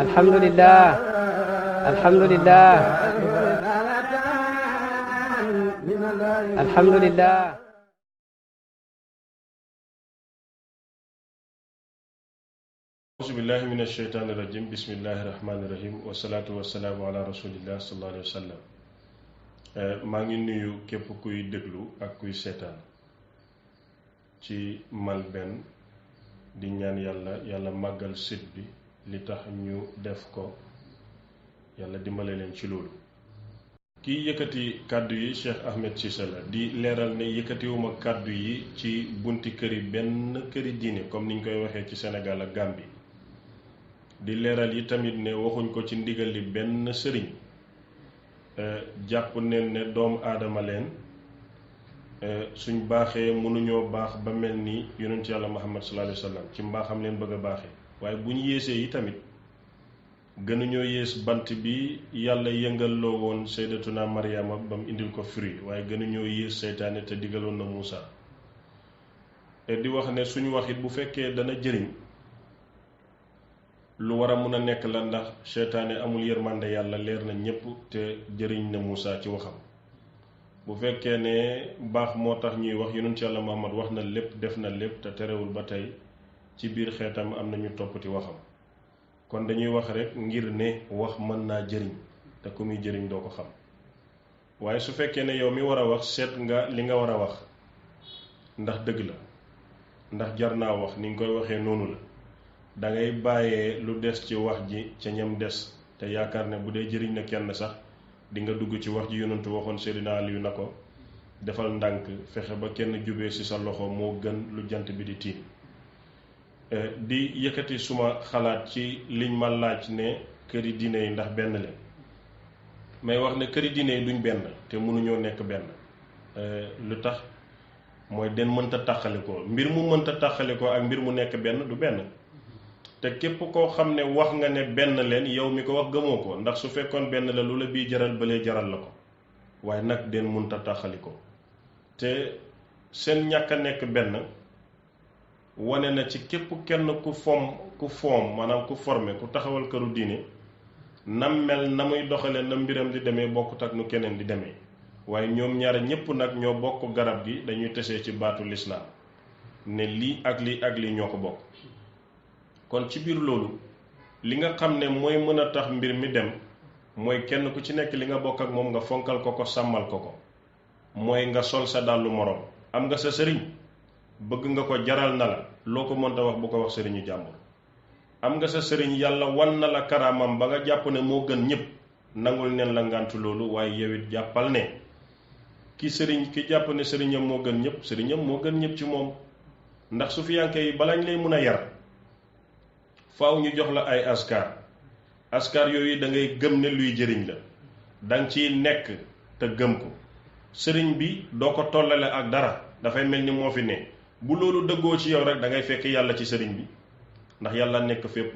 alhamdulillah alhamdulillah alhamdulillah auzu billahi min asheytaani rajim bismillahi rahmaani rahim wasalaatu wasalaamu ala rasulillah sallallahu alayhi wa sallam. maa ngi nuyu képp kuy déglu ak kuy seetaan ci Malben di ñaan yàlla màggal site bi li tax ñu def ko yàlla dimbale leen ci loolu. kiy yëkkati kàddu yi Cheikh Ahmed Cissé la di leeral ne yëkkatiwuma kàddu yi ci bunti këri benn këri diine comme niñ koy waxee ci Sénégal ak Gambie. di leeral yi tamit ne waxuñ ko ci ndigal li benn sëriñ jàpp neen ne doomu aadama leen suñ baaxee mënuñoo baax ba mel ni yonent yàlla Muhammad sallallahu alayhi wa sallam ci mbaaxam leen bëgg a baaxee waaye bu ñu yéesee yi tamit gënuñoo yées bant bi yàlla yëngaloo woon sayyidatuna Maryama ba mu indil ko fruit waaye gënuñoo yées seytaane te digaloon na Muusa di wax ne suñu wax it bu fekkee dana jëriñ lu war a mun a nekk la ndax seytaane amul yërmande yàlla leer na ñépp te jëriñ na Muusa ci waxam bu fekkee ne baax moo tax ñuy wax yonent yàlla Muhammad wax na lépp def na lépp te terewul ba tey ci biir xeetam am na ñu toppati waxam kon dañuy wax rek ngir ne wax mën naa jëriñ te ku muy jëriñ doo ko xam waaye su fekkee ne yow mi war a wax seet nga li nga war a wax ndax dëgg la ndax jar naa wax ni nga koy waxee noonu la dangay bàyyee lu des ci wax ji ca ñam des te yaakaar ne bu dee jëriñ na kenn sax di nga dugg ci wax ji yonentu waxoon Seydina Aliyu na ko defal ndànk fexe ba kenn jubee ci sa loxo moo gën lu jant bi di tiim. di yëkkati suma xalaat ci liñ ma laaj ne këri diine yi ndax benn leen may wax ne këri diine yi duñ benn te mënuñoo nekk benn lu tax mooy den mënta tàqalikoo mbir mu mënta tàqalikoo ak mbir mu nekk benn du benn te képp koo xam ne wax nga ne benn leen yow mi ko wax gëmoo ko ndax su fekkoon benn la lu la bii jaral balee jaral la ko waaye nag den mënta tàqalikoo te seen ñàkk a nekk benn wane na ci képp kenn ku foom maanaam ku formé ku taxawal këru diine nam mel na muy doxale na mbiram di demee bokkut ak nu keneen di demee waaye ñoom ñaar ñépp nag ñoo bokk garab gi dañuy tesee ci baatu lislaam ne lii ak lii ñoo ko bokk. kon ci biir loolu li nga xam ne mooy mën a tax mbir mi dem mooy kenn ku ci nekk li nga bokk ak moom nga fonkal ko sàmmal ko mooy nga sol sa dàllu moroom am nga sa sëriñ bëgg nga ko jaral na la loo ko mënta wax bu ko wax sëriñu jàmbur am nga sa sëriñ yàlla wan na la karaamam ba nga jàpp ne moo gën ñëpp nangul neen la ngàntu loolu waaye yow it jàppal ne ki jàpp ne sëriñam moo gën ñëpp sëriñam moo gën ñëpp ci moom ndax su fi yanke yi balañ lay mën a yar faaw ñu jox la ay askar yooyu da ngay gëm ne luy jëriñ la danga ciy nekk te gëm ko sëriñ bi doo ko tollale ak dara dafay mel ni moo fi ne bu loolu dëggoo ci yow rek da ngay fekk yàlla ci sëriñ bi ndax yàlla nekk fépp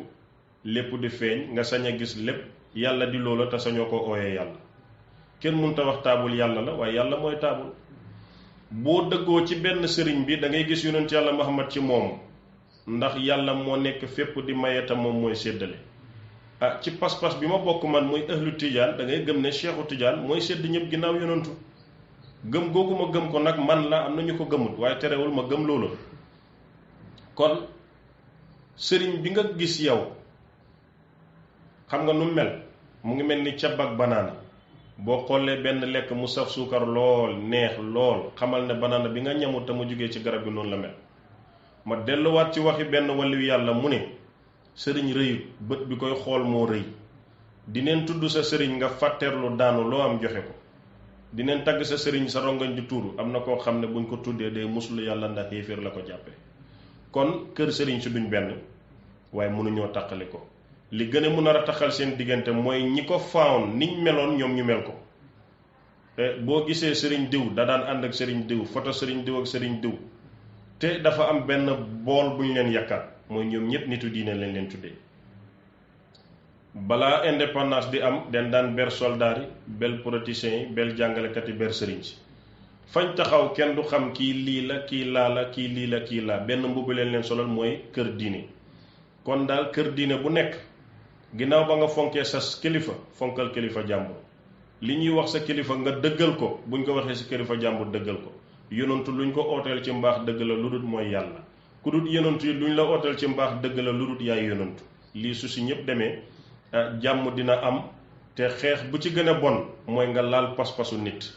lépp di feeñ nga sañ a gis lépp yàlla di loola te sañoo ko ooyee yàlla kenn mënta wax taabul yàlla la waaye yàlla mooy taabul boo dëggoo ci benn sëriñ bi da ngay gis yonent yàlla Muhammad ci moom ndax yàlla moo nekk fépp di maye te moom mooy séddale ci pas-pas bi ma bokk man muy ahlu tijaan da ngay gëm ne cheikhu tijaan mooy sédd ñëpp ginnaaw yonentu gëm googu ma gëm ko nag man la am na ñu ko gëmut waaye terewul ma gëm loolu kon sëriñ bi nga gis yow xam nga nu mel mu ngi mel ni cab ak banaana boo xoolee benn lekk mu saf suukar lool neex lool xamal ne banaana bi nga ñamut te mu jógee ci garab gi noonu la mel. ma delluwaat ci waxi benn waliyu yàlla mu ne sëriñ rëyut bët bi koy xool moo rëy dineen tudd sa sëriñ nga fàtteerlu daanu loo am joxe ko dineen tagg sa sëriñ sa rongañ di tuuru am na koo xam ne buñ ko tuddee day muslu yàlla ndax yéeféer la ko jàppe kon kër sëriñ si duñ benn waaye mënuñoo taqali ko li gën a mën a rataxal seen diggante mooy ñi ko faawoon niñ meloon ñoom ñu mel ko boo gisee sëriñ diw da daan ànd ak sëriñ diw foto sëriñ diw ak sëriñ diw te dafa am benn bool bu ñu leen yàkkaat mooy ñoom ñëpp nitu diine lañ leen tuddee balaa indépendance di am den daan ber soldaar yi bel politiciens yi bel jàngalekat yi ber sëriñ si fañ taxaw kenn du xam kii lii la kii laa la kii lii la kii laa benn mbubb leen solal mooy kër diine. kon daal kër diine bu nekk ginnaaw ba nga fonkee sa kilifa fonkal kilifa jàmbur li ñuy wax sa kilifa nga dëggal ko buñ ko waxee sa kilifa jàmbur dëggal ko. yonantu luñ ko ooteel ci mbaax dëgg la lu dul mooy yàlla ku dul yonantu yi luñ la ooteel ci mbaax dëgg la lu dul yaay yonantu. lii su si ñëpp demee jàmm dina am te xeex bu ci gën a bon mooy nga laal pas-pasu nit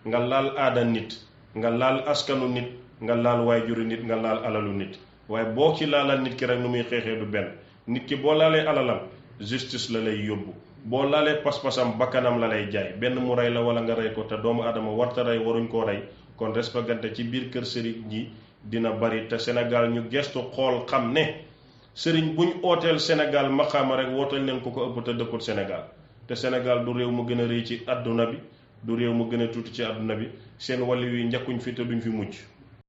nga laal aada nit nga laal askanu nit nga laal waajuru nit nga laal alalu nit waaye boo ci laalal nit ki rek nu muy xeexee du benn. nit ki boo laalee alalam justice la lay yóbbu boo laalee pas-pasam bakkanam la lay jaay benn mu rey la wala nga rey ko te doomu aadama warta rey waruñ koo rey. kon respectante ci biir kër sëriñ ji dina bari te Sénégal ñu gestu xool xam ne sëriñ buñ ooteel Sénégal maxaama rek wooteel leen ko ëpp te dëkkut Sénégal te Sénégal du réew mu gën a rëy ci àdduna bi du réew mu gën a tuuti ci àdduna bi seen wàllu yi njëkkuñ fi te duñ fi mujj